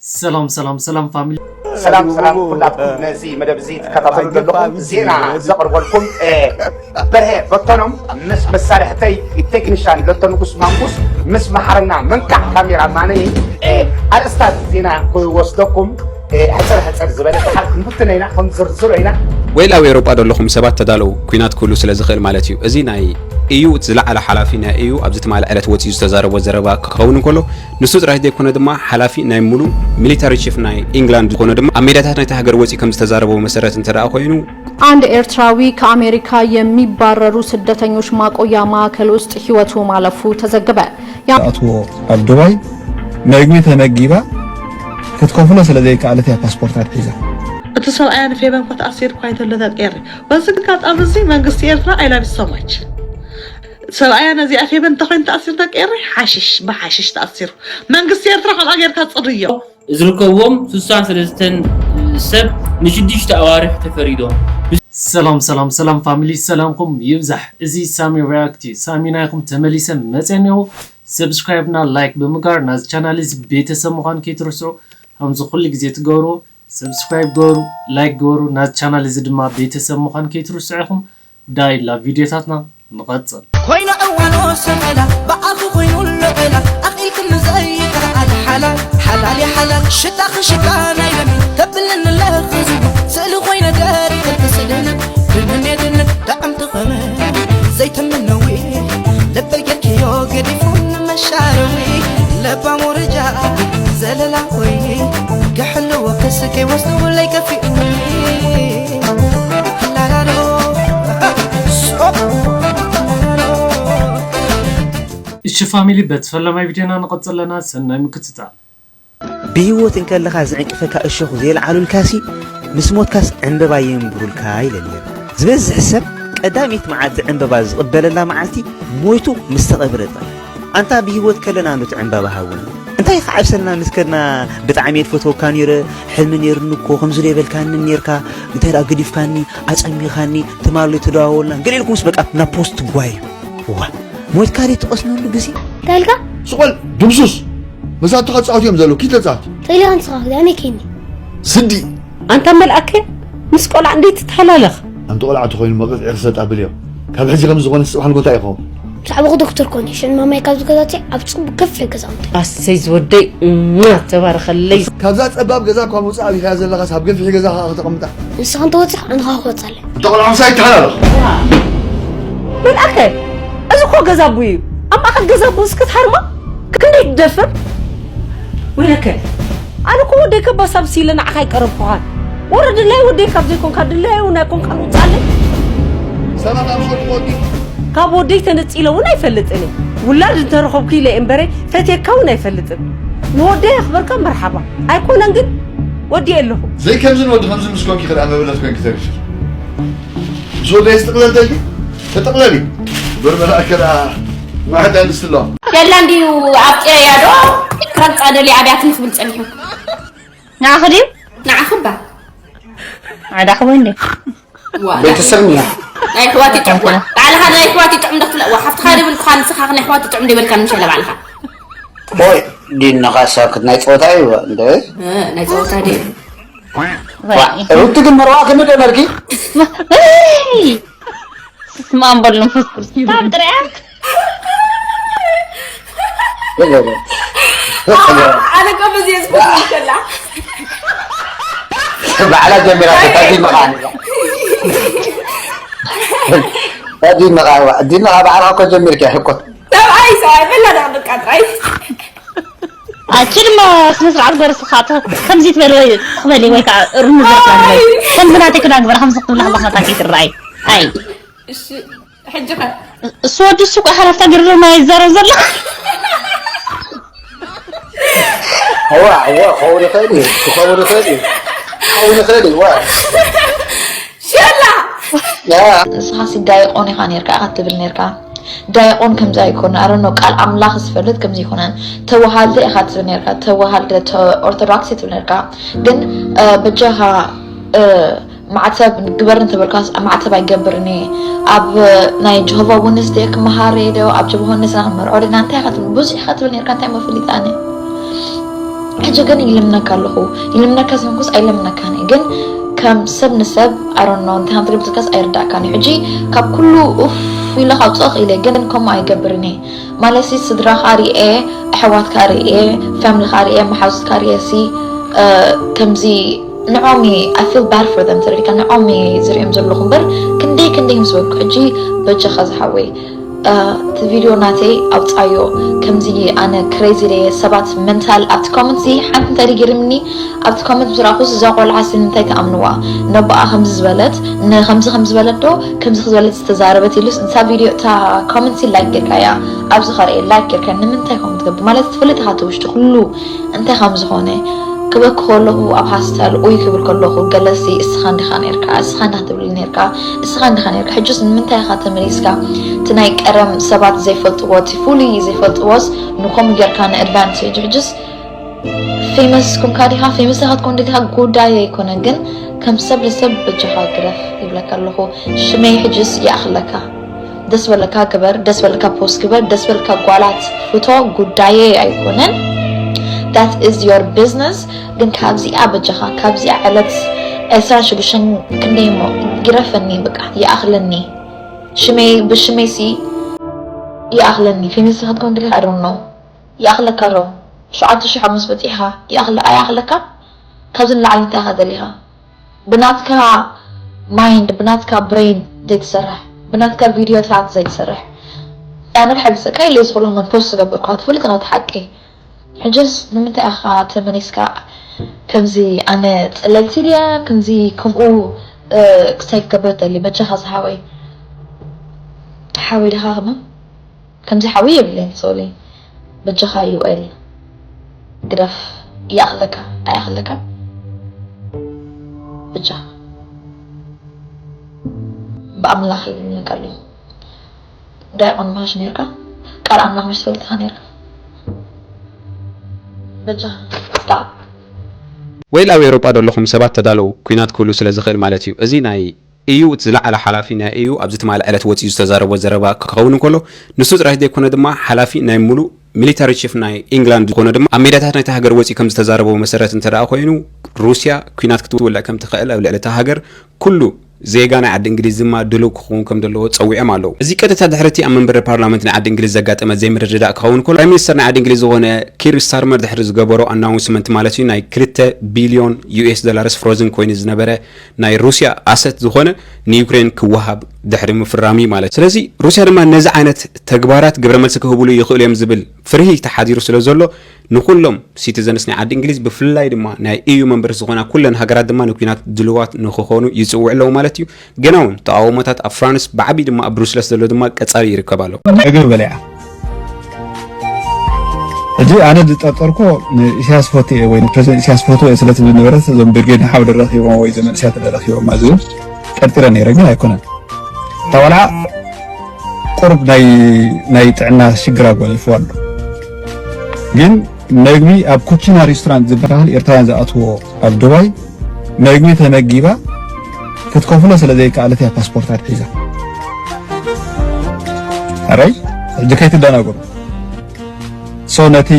ሰላም ሰላም ሰላም ፋሚሊ። ሰላም ሰላም ኩላትኩም ነዚ መደብ እዚ ትከታተሉ ዘለኹም ዜና ዘቕርበልኩም በርሀ በተኖም ምስ መሳርሕተይ ቴክኒሻን ለቶ ንጉስ ማንጉስ ምስ መሓረና መንካዕ ካሜራ ማነይ ኣርእስታት ዜና ክወስደኩም ሕፅር ሕፅር ዝበለ ሰሓት ክንፍትነ ኢና ክንዝርዝሮ ኢና። ወይል ኣብ ኤውሮጳ ዘለኹም ሰባት ተዳለዉ፣ ኲናት ክህሉ ስለ ዝኽእል ማለት እዩ። እዚ ናይ ኢዩ ዝለዓለ ሓላፊ ናይ ኢዩ ኣብዚ ትማሊ ዕለት ወጺኡ ዝተዛረቦ ዘረባ ክኸውን እንከሎ፣ ንሱ ጥራይ ዘይኮነ ድማ ሓላፊ ናይ ሙሉ ሚሊታሪ ቺፍ ናይ ኢንግላንድ ዝኾነ ድማ ኣብ ሜዳታት ናይቲ ሃገር ወጺኡ ከም ዝተዛረቦ መሰረት እንተ ደኣ ኮይኑ፣ አንድ ኤርትራዊ ከአሜሪካ የሚባረሩ ስደተኞች ማቆያ ማዕከል ውስጥ ህይወቱ ማለፉ ተዘገበ። ኣትዎ ኣብ ዱባይ መግቢ ተመጊባ ክትከፍሎ ስለ ዘይከኣለት እያ ፓስፖርት ኣትሒዛ። እቲ ሰብኣያ ንፌበን ኮት ኣሲር ኳይ ተሎ ተቀሪ። በዚ ኣጋጣሚ እዚ መንግስቲ ኤርትራ I love you so much። ሰብኣያ ነዚኣ ፌበን ተኮይን ተኣሲር ተቀሪ ሓሽሽ ብሓሽሽ ተኣሲሩ። መንግስቲ ኤርትራ ከምኣ ጌርካ ጽርዮ። ዝርከብዎም ስሳን ሰለስተን ሰብ ንሽዱሽተ ኣዋርሕ ተፈሪዶም። ሰላም ሰላም ሰላም ፋሚሊ ሰላምኩም ይብዛሕ። እዚ ሳሚ ሪያክት እዩ። ሳሚ ናይኩም ተመሊሰ መጸ ነው። ሰብስክራይብ እና ላይክ ብምጋር ናዚ ቻናል እዚ ቤተሰብ ምዃን ከይትርስዑ። ከምዚ ኩሉ ግዜ ትገብሩ ሰብስክራይብ ገሩ ላይክ ገሩ ናዚ ቻናል እዚ ድማ ቤተሰብ ምዃን ከይትርስዑ ኢኹም። ዳይላ ቪድዮታትና ንቐጽል። ኮይና እዋኖ ሰመላ ብኣኺ ኮይኑ ለበላ ኣኺልክኒ ዘይከኣል ሓላል ሓላል ሓላል ሽታኺ ሽታ ናይ ለሚ ተብልኒ ለኽዝቡ ስእሊ ኮይነ ገሪኽልኪ ስእልኒ ብምኔትኒ ደዕምቲ ኸመ ዘይተምነዊ ለበይ ጌርክዮ ገዲፉ ንመሻረዊ ለባም ወረጃ ዘለላ ኮይኒ ክሕልዎ ክስከይ ወስዱ ለይከፊኡኒ እሺ ፋሚሊ በቲ ፈለማይ ቪድዮና ንቐጽል ኣለና። ሰናይ ምክትታል። ብህይወት እንከለኻ ዝዕንቅፈካ እሾኽ ዘየልዓሉልካሲ ምስ ሞትካስ ዕምበባ የንብሩልካ ኢለ ነይረ። ዝበዝሕ ሰብ ቀዳመይቲ መዓልቲ ዕምበባ ዝቕበለላ መዓልቲ ሞይቱ ምስ ተቐብረ ጥራይ። ኣንታ ብህይወት ከለና ዶ እቲ ዕምበባ ሃቡና? እንታይ ክዓብሰልና ምስ ከድና ብጣዕሚ እየ ዝፈትወካ ነይረ፣ ሕልሚ ነይሩኒ እኮ ከምዚ ዶ የበልካኒ ነይርካ፣ እንታይ ደኣ ገዲፍካኒ፣ ኣጸሚኻኒ፣ ትማሊ ተደዋወልና፣ ገለ ኢልኩምስ በቃ ናብ ፖስት ጓዩ። እዋ ሞትካ ድዩ ትቐስነሉ ግዜ? እንታይ ኢልካ? ስቕ በል ድምሱስ። መሳቱ ተጻወቱ እዮም ዘለዉ። ኪድ ተጻወት። ተይልካ ንስኻ ክዳን ይከኒ። ስዲ። ኣንታ መልኣከ ምስ ቆልዓ እንዴት ትተሃላለኽ? ኣንቲ ቆልዓ ተኾይኑ መቕጽዒ ክሰጥ ኣብል እዮም። ካብ ሕጂ ከም ዝኾነ ጽባሕ ንጎታ ይኸውን። ብዛዕባኹ ዶክተር ኮኒ ሽን ማማይ ካብዚ ገዛቲ ኣብ ጽቡቅ ከፍ ገዛውቲ። ኣሰይ ዝወደይ እማ ተባረኸለይ። ካብዛ ጸባብ ገዛ እኳ ምውጻእ ኣቢኻያ ዘለኻስ ኣብ ገፊሕ ገዛ ከኣ ከተቐምጣ። ንስኻ እንተወጺኻ ኣነ ከኣ ክወጽእ ኣለኒ። እታ ቆልዓ ምሳይ ይተሓላለኽ። መልኣከ፣ እዚ እኮ ገዛ ኣቦይ እዩ። ኣብ ማእከል ገዛ ኣቦ እስኪ ትሃርማ? ክንደይ ትደፍር? ወይለከ፣ ኣነ እኮ ወደይ ከባሳብስ ኢለ ንዓኻ ኣይቀረብኩኻን። ወረ ድላይ ወደይ ካብ ዘይኮንካ ድላይ እውን ኣይኮንካን ውጻለይ። ሰባት ኣብ ሸጡ ወዲ ካብ ወደይ ተነጺለ እውን ኣይፈልጥን እየ። ውላድ እንተረኸብኩ ኢለ እየ እምበረ ፈትየካ እውን ኣይፈልጥን። ንወደይ ኣኽበርካ መርሓባ። ኣይኮነን ግን ወዲኤ ኣለኹ። ዘይከምዝን ወዲ ከምዝን ምስ ኮንኪ ክልኣ መበለት ኮንኪ ተሪፍኪ። ምስ ወደይ ስጥቕለል ተልኪ ተጥቕለሊ። እምበር መልኣከ ደኣ ማዕዳ ኣንስቲ ኣለዋ። ገላ እንድዩ ኣፍቂረያ ዶ ክረግጻ ደልዩ ኣብያትኒ ክብል ጸኒሑ። ንዓኺ ድዩ? ንዓኺ እባ። ዓዳኺ ወይ እንዴ? ቤተሰብ እኒኣ። ናይ ኣሕዋት ይጥዕም። ባዕልኻ ናይ ኣሕዋት ይጥዕም ዶ ክትብላ? ዋ፣ ሓፍትኻ ድብል ክኳን ንስኻ ናይ ኣሕዋት ይጥዕም ዶ ይበልካ ንምሸለ ባዕልኻ? ኦይ ዲንኻ ሳክት ናይ ጸወታ እዩ እንደ እ፣ ናይ ጸወታ ድዩ? ሩቲ ግን መርዋ ክንደ ነርኪ? ስማ ኣምበል መንፈስ ቅዱስ። ካብ ጥርያ ኣነ እኮ በዚ እየ ዝፈትዎ ከላ። ባዕላ ጀሚራ ታዲመኻ ታዲመኻ ዲንኻ ባዕልኻ እኮ ጀሚርኪ ሕኮት ሰብኣይ ሰብኣይ በላ ዳ በቃ ጥራይ ኣቺ ድማ ስነ ስርዓት ገርስ ኻቶ ከምዚ ትበል ወይ ትኽበሊ ወይ ከዓ እርሙ ዘርካ ንበል ከምዚ ናተይ ክዳን ግበር ከምዚ ክትብላ ከለኻ መታኪ ትረኣይ ኣይ እሺ ሕጂ ከ እሱ ወዲ እሱ ቆይ ሓላፍታ ገርሎ ማይ ይዛረብ ዘሎ እዋ እዋ ክኸውን ይኽእል እዩ ክኸውን ይኽእል እዩ ክኸውን ይኽእል እዩ ዋ ሸላ ንስኻሲ ዳይቆን ኢኻ ነርካ ኢኻ ትብል ነርካ ዳይቆን ከምዚ ኣይኮነ ኣረኖ ቃል ኣምላኽ ዝፈልጥ ከምዚ ኣይኮነን ተወሃልደ ኢኻ ትብል ነርካ ተወሃልደ ኦርቶዶክስ ትብል ነርካ ግን በጃኻ ማዕተብ ግበር እንተበልካስ ማዕተብ ኣይገብርን እየ ኣብ ናይ ጀሆቫ ወነስ ድየ ክመሃር እየ ዶ ኣብ ጀሆቫ ወነስ ኢና ክንመርዖ ዲና እንታይ ኢኻ ትብል ብዙሕ ኢኻ ትብል ነርካ እንታይ መፈሊጣ ኣነ ሕጂ ግን ይልምነካ ኣለኹ። ይልምነካ ዘንኩስ ኣይለምነካን እየ፣ ግን ከም ሰብ ንሰብ ኣሮኖ እንታይ ከም ትብል ዝከስ ኣይርዳእካን እዩ። ሕጂ ካብ ኩሉ ኡፍ ኢለ ካውፅኦ ክኢለ፣ ግን ከምኡ ኣይገብርን እየ። ማለት ሲ ስድራኻ ርኤ፣ ኣሕዋትካ ርኤ፣ ፋሚሊኻ ርኤ፣ መሓዙትካ ርኤ ሲ ከምዚ ንዖም I feel bad for them ተረዲካ ንዖም ዝሪኦም ዘለኹ እምበር ክንደይ ክንደይ ምስ በልኩ ሕጂ በጃኻ ዝሓወይ እቲ ቪድዮ ናተይ ኣውፃዮ። ከምዚ ኣነ ክሬዚ ደየ ሰባት መንታል ኣብቲ ኮመንት ሲ ሓንቲ እንታይ ገርምኒ ኣብቲ ኮመንት ምስ ረኣኹስ እዛ ቆልዓ ሲ ንምንታይ ትኣምንዋ? ነቦኣ ከምዚ ዝበለት ንከምዚ ከምዚ ዝበለት ዶ ከምዚ ዝበለት ዝተዛረበት ኢሉስ እታ ቪድዮ እታ ኮመንት ሲ ላይክ ጌርካያ ኣብዚ ከርእየ ላይክ ጌርካ ንምንታይ ከምኡ ትገብር ማለት ትፈልጥ ኢኻ እቲ ውሽጢ ኩሉ እንታይ ከም ዝኾነ ክበኪ ከለኹ ኣብ ሃስታል ኡይ ክብል ከለኹ ገለሲ እስኻ እንዲኻ ነርካ እስኻ እንዲኻ ትብል ነርካ እስኻ እንዲኻ ነርካ ሕጅስ ንምንታይ ኢኻ ተመሊስካ እቲ ናይ ቀደም ሰባት ዘይፈልጥዎ እቲ ፍሉይ ዘይፈልጥዎስ ንኸምኡ ጌርካ ንኣድቫንቴጅ ሕጅስ ፌመስ ኮንካ ዲኻ ፌመስ ኢኻ ትኮን ዲኻ ጉዳይ ኣይኮነን ግን ከም ሰብ ንሰብ በጃኻ ግረፍ ይብለካ ኣለኹ ሽመይ ሕጅስ ይኣኽለካ ደስ በለካ ግበር ደስ በለካ ፖስት ግበር ደስ በለካ ጓላት ፍቶ ጉዳየ ኣይኮነን that is your business ግን ካብዚኣ በጃኻ ካብዚኣ ዕለት ዕስራን ሽዱሽተን ክንደይ እሞ ግረፈኒ በቃ ይኣኽለኒ ሽመይ ብሽመይ ሲ ይኣኽለኒ ፌመስ ኢኻ ትኮን ዲኻ I don't know ይኣኽለካ ዶ ሸውዓተ ሽሕ ኣብ ምስ በፂሕኻ ይኣኽለ ኣይኣኽለካ ካብዚ ንላዕሊ እንታይ ኢኻ ደሊኻ ብናትካ ማይንድ ብናትካ ብሬን ዘይትሰርሕ ብናትካ ቪድዮታት ዘይትሰርሕ ኣነ ብሓቂ ሰካ ኢለ ዝኽእሎ መን ፖስት ዝገብርኳ ትፈልጥ ናት ሓቂ ሕጅስ ንምንታይ ኢኻ ተመሊስካ ከምዚ ኣነ ፀለልቲ ድያ ከምዚ ከምኡ ክሳይ ክገብር ደሊ በጃኻ ዝሓወይ ሓወይ ድኻ ከማ ከምዚ ሓወይ የብለይ ሶሊ በጃኻ ዩኤል ግረፍ ይኣኽለካ ኣይኣኽለካ ብጃኻ ብኣምላኽ ይብለካ ኣለኹ ዳይቆን ማሽ ነርካ ቃል ኣምላኽ ምስ ትፈልጥኻ ነርካ በጃኻ ስታፕ ወይል ኣብ ኤውሮጳ ዘለኹም ሰባት ተዳለዉ፣ ኲናት ክህሉ ስለ ዝኽእል ማለት እዩ። እዚ ናይ ኢዩ እቲ ዝለዓለ ሓላፊ ናይ ኢዩ ኣብዚ ትማሊ ዕለት ወጺኡ ዝተዛረቦ ዘረባ ክኸውን እንከሎ፣ ንሱ ጥራይ ዘይኮነ ድማ ሓላፊ ናይ ምሉእ ሚሊታሪ ቺፍ ናይ ኢንግላንድ ዝኾነ ድማ ኣብ ሜዳታት ናይቲ ሃገር ወጺኡ ከም ዝተዛረቦ መሰረት እንተ ደኣ ኮይኑ፣ ሩስያ ኲናት ክትውልዕ ከም ትኽእል ኣብ ልዕሊ እታ ሃገር ኩሉ ዜጋ ናይ ዓዲ እንግሊዝ ድማ ድሉው ክኸውን ከም ዘለዎ ጸዊዖም ኣለዉ። እዚ ቀጥታ ድሕሪ እቲ ኣብ መንበሪ ፓርላመንት ናይ ዓዲ እንግሊዝ ዘጋጠመ ዘይምርድዳእ ክኸውን ከሎ፣ ፕራይም ሚኒስተር ናይ ዓዲ እንግሊዝ ዝኾነ ኪር ስታርመር ድሕሪ ዝገበሮ ኣናውንስመንት ማለት እዩ ናይ ክልተ ቢልዮን ዩ ኤስ ዶላርስ ፍሮዝን ኮይኑ ዝነበረ ናይ ሩስያ ኣሰት ዝኾነ ንዩክሬን ክወሃብ ድሕሪ ምፍራም እዩ ማለት እዩ። ስለዚ ሩስያ ድማ ነዚ ዓይነት ተግባራት ግብረ መልሲ ክህብሉ ይኽእሉ እዮም ዝብል ፍርሂ ተሓዲሩ ስለ ዘሎ ንኹሎም ሲቲዘንስ ናይ ዓዲ እንግሊዝ ብፍላይ ድማ ናይ ኢዩ መንበርስ ዝኾና ኩለን ሃገራት ድማ ንኲናት ድልዋት ንኽኾኑ ይጽውዑ ኣለዉ ማለት እዩ። ገና እውን ተቓውሞታት ኣብ ፍራንስ ብዓብዪ ድማ ኣብ ብሩስለስ ዘሎ ድማ ቀጻሊ ይርከብ ኣሎ። እግሪ በሊዓ። ሕጂ ኣነ ዝጠርጠርኮ ንኢሳያስ ፎቶ እየ ወይ ንፕረዚደንት ኢሳያስ ፎቶ እየ ስለ ትብል ነበረት እዞም ብርጌድ ንሓው ደረኺቦም ወይ ዘመንእስያት ደረኺቦም ዝብል ጠርጢረ ነይረ ግን ኣይኮነን። እታ ቆልዓ ቁሩብ ናይ ናይ ጥዕና ሽግር ኣጓኒፍዋ ኣሎ። ግን መግቢ ኣብ ኩቺና ሬስቶራንት ዝበሃል ኤርትራውያን ዝኣትዎ ኣብ ዱባይ መግቢ ተመጊባ ክትከፍሎ ስለ ዘይከኣለት እያ ፓስፖርታ ኣትሒዛ። ሕራይ ሕጂ ከይትደናገሩ። ሶ ነቲ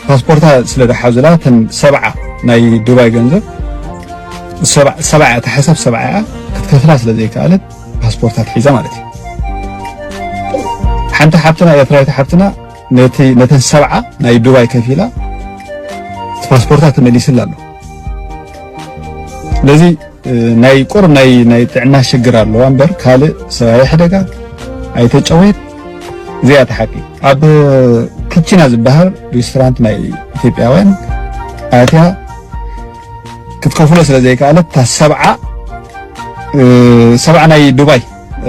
ፓስፖርታ ስለ ዝሓዙላ እተን ሰብዓ ናይ ዱባይ ገንዘብ ሰብዓ እያ እታ ሕሳብ ሰብዓ እያ ክትከፍላ ስለ ዘይከኣለት ፓስፖርት ኣትሒዛ ማለት እዩ። ሓንቲ ሓብትና ኤርትራዊት ሓብትና ነቲ ነተን ሰብዓ ናይ ዱባይ ከፊላ እቲ ፓስፖርታ ተመሊስላ ኣሎ። ስለዚ ናይ ቁር ናይ ናይ ጥዕና ሽግር ኣለዋ እምበር ካልእ ሰብኣዊ ሕደጋ ኣይተጨወየት እዚኣ እቲ ሓቂ። ኣብ ክችና ዝበሃል ሬስቶራንት ናይ ኢትዮጵያውያን ኣትያ ክትከፍሎ ስለ ዘይከኣለት እታ ሰብዓ ሰብዓ ናይ ዱባይ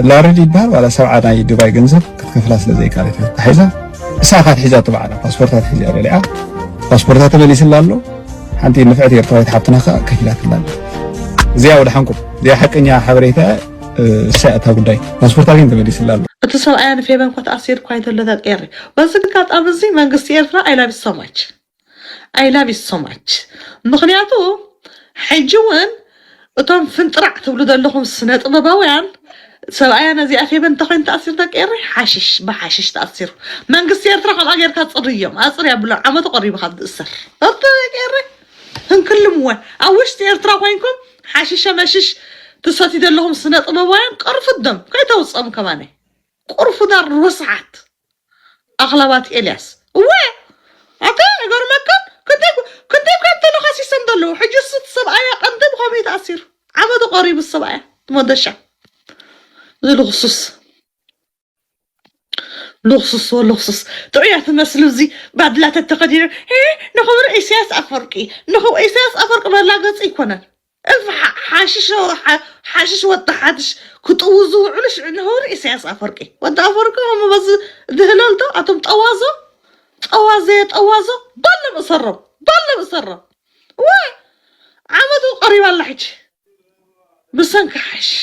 ላርድ ይበሃል ዋላ ሰብዓ ናይ ዱባይ ገንዘብ ክትከፍላ ስለ ዘይከኣለት እያ ተታሒዛ። እሳ እካ ትሒዛ ትበዓላ ፓስፖርታ ትሒዛ በሊዓ ፓስፖርታ ተመሊስላ ኣሎ። ሓንቲ ንፍዕቲ ኤርትራዊት ሓብትና ከኣ ከፊላትና ኣላ። እዚኣ ወድሓንኩም እዚኣ ሓቀኛ ሓበሬታ እሳ እታ ጉዳይ ፓስፖርታ ግን ተመሊስላ ኣሎ። እቲ ሰብኣያ ንፌበን እኳ ተኣሲሩ እኳ እንተሎ ተቀየረ። በዚ ኣጋጣሚ እዚ መንግስቲ ኤርትራ I love you so much I love you so much ምኽንያቱ ሕጂ እውን እቶም ፍንጥራዕ ትብሉ ዘለኹም ስነ ጥበባውያን ሰብኣያ ነዚኣ ፌበን እንተኮይኑ ተኣሲሩ፣ ደቂ ኤረይ ሓሽሽ ብሓሽሽ ተኣሲሩ። መንግስቲ ኤርትራ ከምኣ ጌርካ ጽርዮም፣ ኣጽር ያብሎ። ዓመቱ ቀሪቡ ካብ ዝእሰር። እቶ ደቂ ኤረይ ህንክልምወ። ኣብ ውሽጢ ኤርትራ ኮይንኩም ሓሽሸ መሽሽ ትሰትዩ ዘለኹም ስነ ጥበባውያን፣ ቅርፉት ደም ከይተውጽኦም ከማነ። ቅርፉዳር ርስሓት ኣኽላባት ኤልያስ። እወ፣ ኣታ ይገርመካ። ክንደይ፣ ክንደይ እኮ ተለኻሲሶም ዘለዉ። ሕጂ እሱ እቲ ሰብኣያ ቀንዲ ብኸመይ ተኣሲሩ? ዓመቱ ቀሪቡ ሰብኣያ። መደሻ። እዚ ልኽሱስ። ልኽሱስ ወልኽሱስ። ጥዑያ ትመስሉ፣ እዚ ባድላ ተተኸዲኖም፣ "እ፣ ንኽቡር ኢሳያስ ኣፈወርቂ፣ ንኽቡር ኢሳያስ ኣፈወርቂ" መላገጺ ኣይኮነን። እፍ ሓ-፣ ሓሽሽ፣ ሓ-፣ ሓሽሽ ወዲ ሓድሽ ክጥውዙ ውዕሉ ሽዑ ንኽቡር ኢሳያስ ኣፈወርቂ። ወዲ ኣፈወርቂ ከም በዚ ድህለልቶ ኣቶም ጠዋዞ፣ ጠዋዘ፣ ጠዋዞ፣ ባሎም እሰሮም፣ ባሎም እሰሮም። ወይ ዓመቱ ቀሪባ ኣላ ሕጂ። ብሰንኪ ሓሽ-፣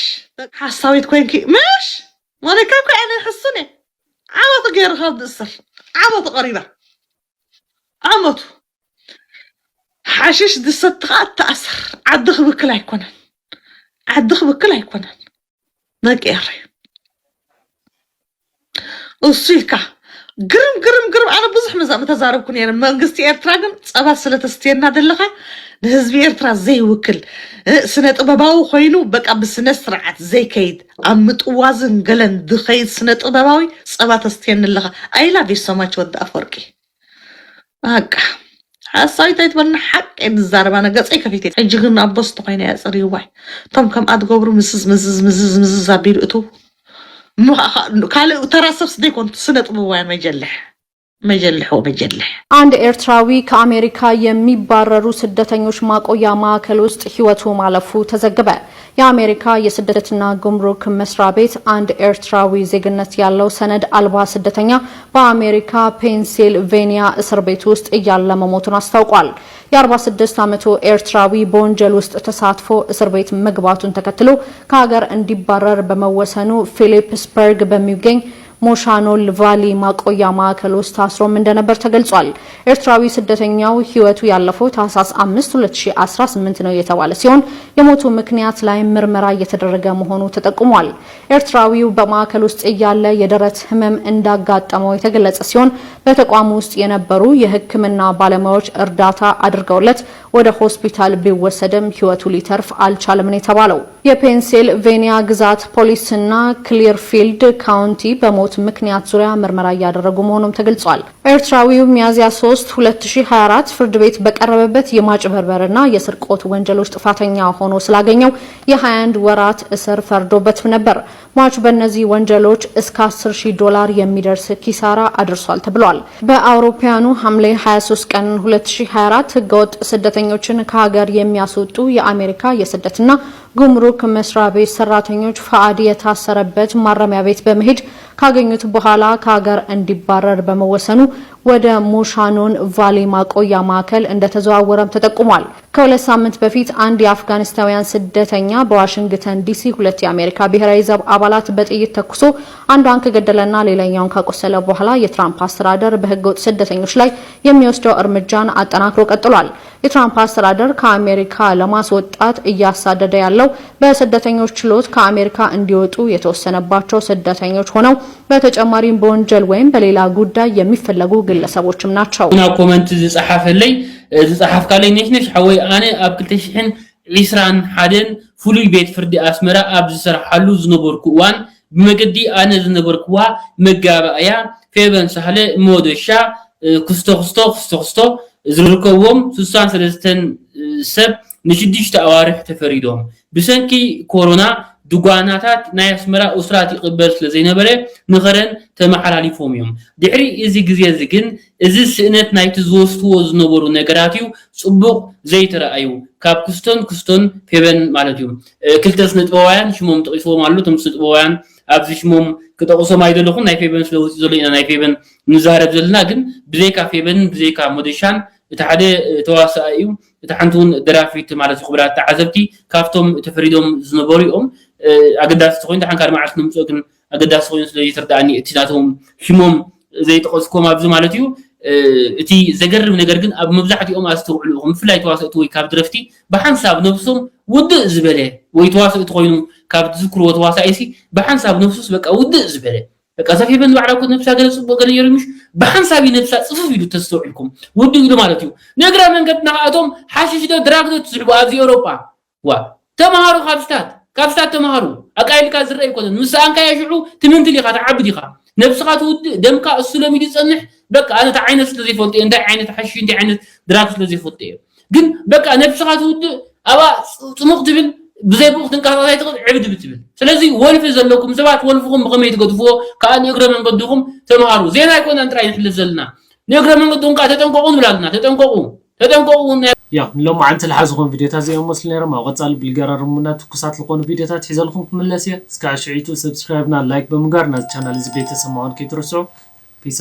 ሓሳዊት ኮይንኪ፣ ምሽ? ሞኒካ እኮ ኣነ ይሕስን እየ። ዓመቱ ገይሩ ካብ ዝእሰር። ዓመቱ ቀሪባ። ዓመቱ። ሓሽሽ ዝሰቲ ኸኣ እተኣሰር። ዓዲ ክብክል ኣይኮነን። ዓዲ ክብክል ኣይኮነን። ደቂ ኤረይ። እሱ ኢልካ። ግርም፣ ግርም፣ ግርም። ኣነ ብዙሕ መዛ-፣ ምተዛረብኩ ነይረ። መንግስቲ ኤርትራ ግን ጸባ ስለ ተስትየና ዘለኻ ንህዝቢ ኤርትራ ዘይውክል፣ እ፣ ስነ ጥበባዊ ኮይኑ በቃ ብስነ ስርዓት ዘይከይድ፣ ኣብ ምጥዋዝን ገለን ዝኸይድ ስነ ጥበባዊ ጸባ ተስትየኒ ኣለኻ። I love you so much ወዲ ኣፈወርቂ። በቃ። ሓሳዊት ኣይትበልና፣ ሓቂ እየ ዝዛረብ፣ ኣነ ገጸይ ከፊተ። ሕጂ ግን ኣብ ቦስት ኮይነ እየ ጽርይዋይ። እቶም ከምኣ ትገብሩ ምዝዝ፣ ምዝዝ፣ ምዝዝ፣ ምዝዝ ኣቢሉ እትው። ም-፣ ካልእ ተራ ሰብስ ዘይኮን ስነ ጥበባውያን መጀልሕ። መጀልሕ ወመጀልሕ። አንድ ኤርትራዊ ከአሜሪካ የሚባረሩ ስደተኞች ማቆያ ማዕከል ውስጥ ህይወቱ ማለፉ ተዘገበ። የአሜሪካ የስደትና ጉምሩክ መስሪያ ቤት አንድ ኤርትራዊ ዜግነት ያለው ሰነድ አልባ ስደተኛ በአሜሪካ ፔንሲልቬኒያ እስር ቤት ውስጥ እያለ መሞቱን አስታውቋል። የ46 ዓመቱ ኤርትራዊ በወንጀል ውስጥ ተሳትፎ እስር ቤት መግባቱን ተከትሎ ከሀገር እንዲባረር በመወሰኑ ፊሊፕስበርግ በሚገኝ ሞሻኖል ቫሊ ማቆያ ማዕከል ውስጥ ታስሮም እንደነበር ተገልጿል። ኤርትራዊ ስደተኛው ህይወቱ ያለፈው ታህሳስ 5 2018 ነው የተባለ ሲሆን የሞቱ ምክንያት ላይ ምርመራ እየተደረገ መሆኑ ተጠቁሟል። ኤርትራዊው በማዕከል ውስጥ እያለ የደረት ህመም እንዳጋጠመው የተገለጸ ሲሆን በተቋሙ ውስጥ የነበሩ የሕክምና ባለሙያዎች እርዳታ አድርገውለት ወደ ሆስፒታል ቢወሰድም ህይወቱ ሊተርፍ አልቻለም ነው የተባለው። የፔንሲልቬኒያ ግዛት ፖሊስና ክሊርፊልድ ካውንቲ በሞት ምክንያት ዙሪያ ምርመራ እያደረጉ መሆኑም ተገልጿል። ኤርትራዊው ሚያዝያ 3 2024 ፍርድ ቤት በቀረበበት የማጭበርበርና የስርቆት ወንጀሎች ጥፋተኛ ሆኖ ስላገኘው የ21 ወራት እስር ፈርዶበት ነበር። ሟች በእነዚህ ወንጀሎች እስከ 10,000 ዶላር የሚደርስ ኪሳራ አድርሷል ተብሏል። በአውሮፓውያኑ ሐምሌ 23 ቀን 2024 ህገወጥ ስደተኞችን ከሀገር የሚያስወጡ የአሜሪካ የስደትና ጉምሩክ መስሪያ ቤት ሰራተኞች ፈአድ የታሰረበት ማረሚያ ቤት በመሄድ ካገኙት በኋላ ከሀገር እንዲባረር በመወሰኑ ወደ ሞሻኖን ቫሊ ማቆያ ማዕከል እንደተዘዋወረም ተጠቁሟል። ከሁለት ሳምንት በፊት አንድ የአፍጋኒስታውያን ስደተኛ በዋሽንግተን ዲሲ ሁለት የአሜሪካ ብሔራዊ ዘብ አባላት በጥይት ተኩሶ አንዷን ከገደለና ሌላኛውን ካቆሰለ በኋላ የትራምፕ አስተዳደር በህገወጥ ስደተኞች ላይ የሚወስደው እርምጃን አጠናክሮ ቀጥሏል። የትራምፕ አስተዳደር ከአሜሪካ ለማስወጣት እያሳደደ ያለው በስደተኞች ችሎት ከአሜሪካ እንዲወጡ የተወሰነባቸው ስደተኞች ሆነው በተጨማሪም በወንጀል ወይም በሌላ ጉዳይ የሚፈለጉ ግለሰቦችም ናቸው። ናብ ኮመንት ዝጸሓፈለይ፣ ዝጸሓፍካለይ ነሽነሽ ሓወይ፣ ኣነ ኣብ 2021 ፍሉይ ቤት ፍርዲ ኣስመራ ኣብ ዝሰርሓሉ ዝነበርኩ እዋን ብመገዲ ኣነ ዝነበርኩዋ መጋባእያ ፌበን ሳህለ፣ ሞደሻ፣ ክስቶ ክስቶ፣ ክስቶ ክስቶ ዝርከብዎም 63 ሰብ ንሽዱሽተ ኣዋርሕ ተፈሪዶም። ብሰንኪ ኮሮና ድጓናታት ናይ ኣስመራ ኡስራት ይቕበል ስለ ዘይነበረ ንኸረን ተመሓላሊፎም እዮም። ድሕሪ እዚ ግዜ እዚ ግን እዚ ስእነት ናይቲ ዝወስድዎ ዝነበሩ ነገራት እዩ ጽቡቕ ዘይተረኣዩ። ካብ ክስቶን ክስቶን ፌበን ማለት እዩ። እ፣ ክልተ ስነ ጥበባውያን ሽሞም ጠቒስዎም ኣሎ። እቶም ስነ ጥበባውያን ኣብዚ ሽሞም ክጠቕሶም ኣይደለኹን። ናይ ፌበን ስለ ውፅእ ዘሎ ኢና ናይ ፌበን ንዛረብ ዘለና። ግን ብዘይካ ፌበንን ብዘይካ ሞደሻን እቲ ሓደ፣ እ፣ ተዋሳኢ እዩ፣ እቲ ሓንቲ እውን ደራፊት ማለት እዩ። ክቡራት ተዓዘብቲ ካብቶም ተፈሪዶም ዝነበሩ እዮም። እ፣ ኣገዳሲ ተኮይኑ ደሓን ካልእ መዓልቲ ንምፅኦ ግን ኣገዳሲ ኮይኑ ስለ ዘይተረዳእኒ እቲ ናቶም ሽሞም ዘይጠቐስኩም ኣብዚ ማለት እዩ። እ፣ እቲ ዘገርም ነገር ግን ኣብ መብዛሕትኦም ኣስተውዕሉ ኢኹም፣ ብፍላይ ተዋሰእቲ ወይ ካብ ድረፍቲ ብሓንሳብ ነብሶም ውድእ ዝበለ ወይ ተዋስኦ ተኮይኑ ካብ ትዝክርዎ ተዋሳኢሲ ብሓንሳብ ነፍሱስ በቃ ውድእ ዝበለ በቃ ዘፌበን ባዕላ እኮ ነብሳ ገለ ጽቡቅ ገለ ነይሩ ምሽ ብሓንሳብ እዩ ነብሳ ጽፉፍ ኢሉ ተስተውዒልኩም ውድእ ኢሉ ማለት እዩ። ንእግረ መንገድና ከኣቶም ሓሽሽ ዶ ድራግ ዶ ትስሕቡ ኣብዚ ኤውሮጳ ዋ ተማሃሩ ካብ ስታት ካብ ስታት ተማሃሩ ኣቃይልካ ዝረአ ኣይኮነን ምስ ሰኣንካዮ ሽዑ ትምንትል ኢኻ ትዓብድ ኢኻ ነብስኻ ትውድእ ደምካ እሱ ለሚዱ ይጸንሕ በቃ ኣነ እንታይ ዓይነት ስለ ዘይፈልጥ እየ እንታይ ዓይነት ሓሽሽ እንታይ ዓይነት ድራግ ስለ ዘይፈልጥ እየ ግን በቃ ነብስኻ ትውድእ ኣብኣ ጽሙቕ ትብል ብዘይ ብኡ ክትንቀሳቐስ ኣይትኽእል ዕብድ ብትብል ስለዚ ወልፊ ዘለኩም ሰባት ወልፍኹም ብኸመይ ትገድፍዎ ከዓ ንእግረ መንገድኹም ተምሃሩ ዜና ኣይኮናን ጥራይ ንሕልፍ ዘለና ንእግረ መንገድኹም ከዓ ተጠንቀቑ ንብል ኣለና ተጠንቀቑ ተጠንቀቑ ያ ንሎማዓንቲ ልሓዝኹም ቪድዮታት እዚኦም መስሉ ነይሮም ኣብ ቀፃሊ ብልገራርሙና ትኩሳት ዝኾኑ ቪድዮታት ሒዘልኩም ክምለስ እየ እስካዕ ሽዒቱ ሰብስክራይብና ላይክ ብምግባር ናዚ ቻናል እዚ ቤተሰብ ምዃን ከይትረስዑ ፒሳ